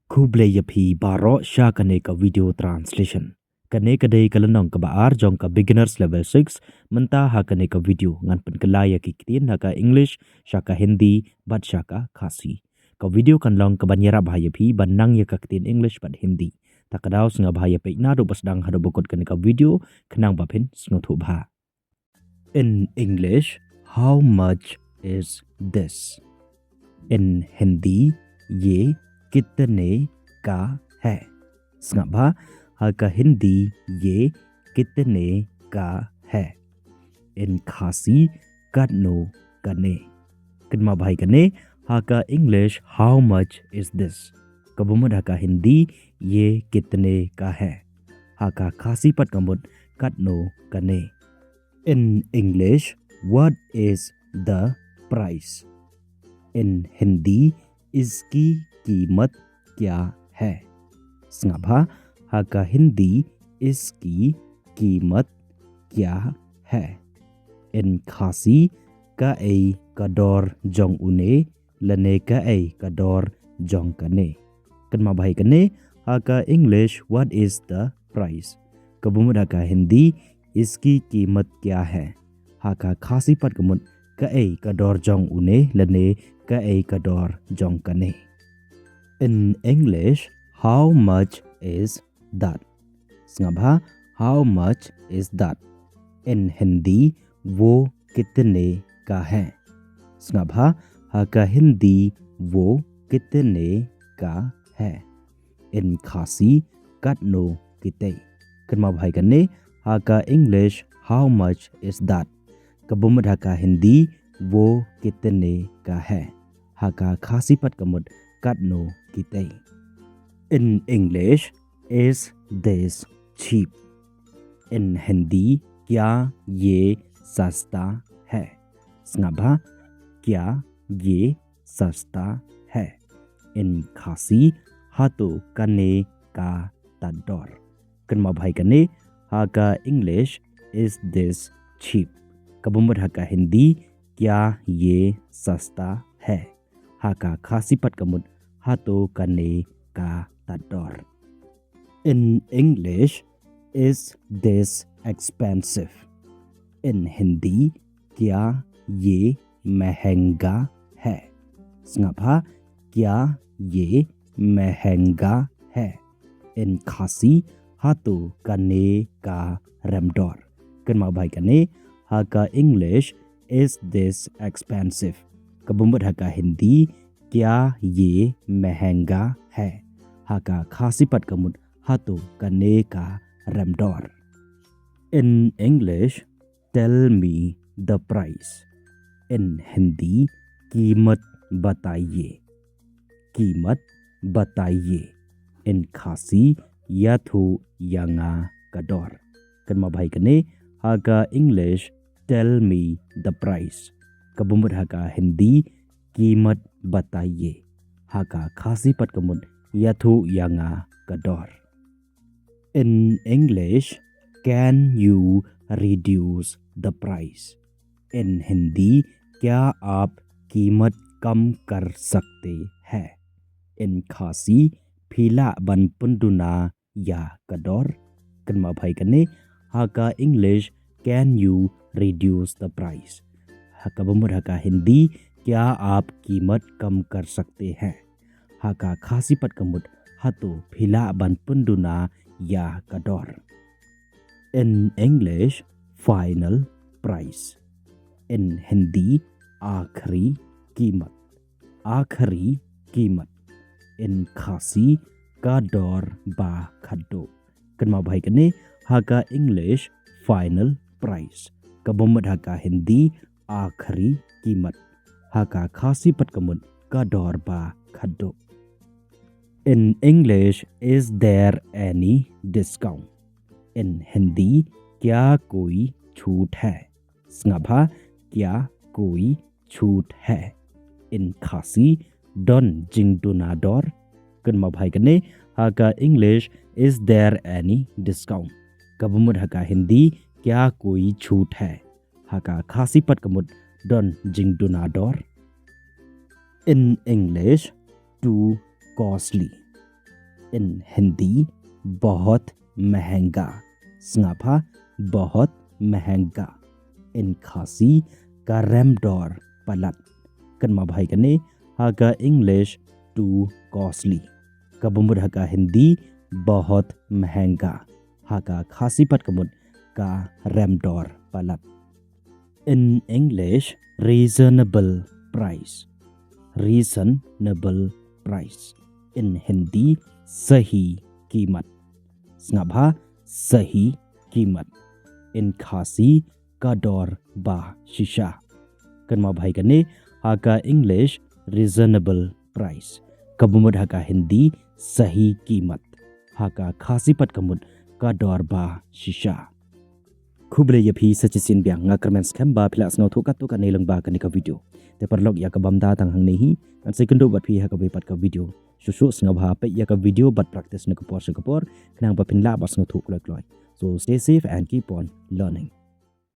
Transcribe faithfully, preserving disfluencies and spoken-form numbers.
Khublei ïa phi baroh sha kane ka video translation. Kane ka dei ka lynnong kaba ar jong ka beginners level six. Mynta ha kane ka video ngan pynkylla ïa ki ktien ha ka English, sha ka Hindi bad sha ka Khasi. Ka video kan long kaban ïarap ha ïa phi ban nang ïa ka ktien English bad Hindi. Ta ka daw sngap bha ïa phi naduh ba sdang haduh ba kut kane ka video, khnang ba phin sngewthuh bha. In English, how much is this? In Hindi, ये कितने का है? Sngap bha, ha ka Hindi, ये कितने का है? In Khasi, katno kane? Kynmaw bha ïa kane, ha ka English, how much is this? Kaba mut ha ka Hindi, ये कितने का है? Ha ka Khasi pat ka mut, katno kane? In English, what is the price? In Hindi, इसकी कीमत क्या है? Sngap bha, ha ka Hindi, इसकी कीमत क्या है? In Khasi, kaei ka dor jong une, lane kaei ka dor jong kane? Kynmaw bha ïa kane, ha ka English, what is the price? Kaba mut ha ka Hindi, इसकी कीमत क्या है? Ha ka Khasi pat ka mut, kaei ka dor jong une, lane kaei ka dor jong kane? In English, how much is that? Sngap bha, how much is that? In Hindi, वो कितने का है? Sngap bha, ha ka Hindi, वो कितने का है? In Khasi, katno kitei? Kynmaw bha ïa kane, ha ka English, how much is that? Kaba mut ha ka Hindi, वो कितने का है? Ha ka Khasi pat ka mut, katno kitei? In English, is this cheap? In Hindi, क्या ये सस्ता है? Sngap bha, क्या ये सस्ता है? In Khasi, hato kane ka tad dor? Kynmaw bha ïa kane, ha ka English, is this cheap? Kaba mut ha ka Hindi, क्या ये सस्ता है? Ha ka Khasi pat ka mut, hato kane ka tad dor? In English, is this expensive? In Hindi, क्या ये महंगा है? Sngap bha, क्या ये महंगा है? In Khasi, hato kane ka rem dor? Kynmaw bha ïa kane, ha ka English, is this expensive? Kaba mut ha ka Hindi, क्या ये महंगा है? Ha ka Khasi pat ka mut, hato kane ka rem dor? In English, tell me the price. In Hindi, कीमत बताइए। कीमत बताइए। In Khasi, ïathuh ïa nga ka dor. Kynmaw bha ïa kane, ha ka English, tell me the price. Kaba mut ha ka Hindi, कीमत बताइए। Ha ka Khasi pat ka mut, ïathuh ïa nga ka dor. In English, can you reduce the price? In Hindi, क्या आप कीमत कम कर सकते हैं? In Khasi, phi lah ban pynduna ïa ka dor? Kynmaw bha ïa kane, ha ka English, can you reduce the price? Ha kaba mut ha ka Hindi, क्या आप कीमत कम कर सकते हैं? Ha ka Khasi pat ka mut, hato phi lah ban pynduna ïa ka dor? In English, final price. In Hindi, आखिरी कीमत। आखिरी कीमत। In Khasi, ka dor ba khatduh. Kynmaw bha ïa kane, ha ka English, final price. Kaba mut ha ka Hindi, आखिरी कीमत. Ha ka Khasi pat ka mut, ka dor ba khatduh. In English, is there any discount? In Hindi, क्या कोई छूट है? Sngap bha, क्या कोई छूट है? In Khasi, don jingduna dor? Kynmaw bha ïa kane, ha ka English, is there any discount? Kaba mut ha ka Hindi, क्या कोई छूट है? Ha ka Khasi pat ka mut, don jingduna dor? In English, too costly. In Hindi, bahut mahenga. Sngap bha, bahut mahenga. In Khasi, ka rem dor palat. Kynmaw bha ïa kane, ha ka English, too costly. Kaba mut ha ka Hindi, bahut mahenga. Ha ka Khasi pat ka mut, ka rem dor palat. In English, reasonable price. Reasonable price. In Hindi, sahi कीमत. Sngap bha, sahi कीमत. In Khasi, ka dor ba shisha. Kynmaw bha ïa kane, ha ka English, reasonable price. Kaba mut ha ka Hindi, sahi कीमत. Ha ka Khasi pat ka mut, ka dor ba shisha. Khublei ïa phi sa shisien biang, nga kyrmen skhem ba phi la sngewthuh katto katne lyngba kane ka video. Te paralok, ïa kaba mynta tang hangne hi, ngan sa ïakynduh bad phi ha kawei pat ka video. Shuh shuh sngap bha, peit ïa ka video bad practice na ka por sha ka por, khnang ba phin lah ban sngewthuh kloi kloi. So stay safe and keep on learning.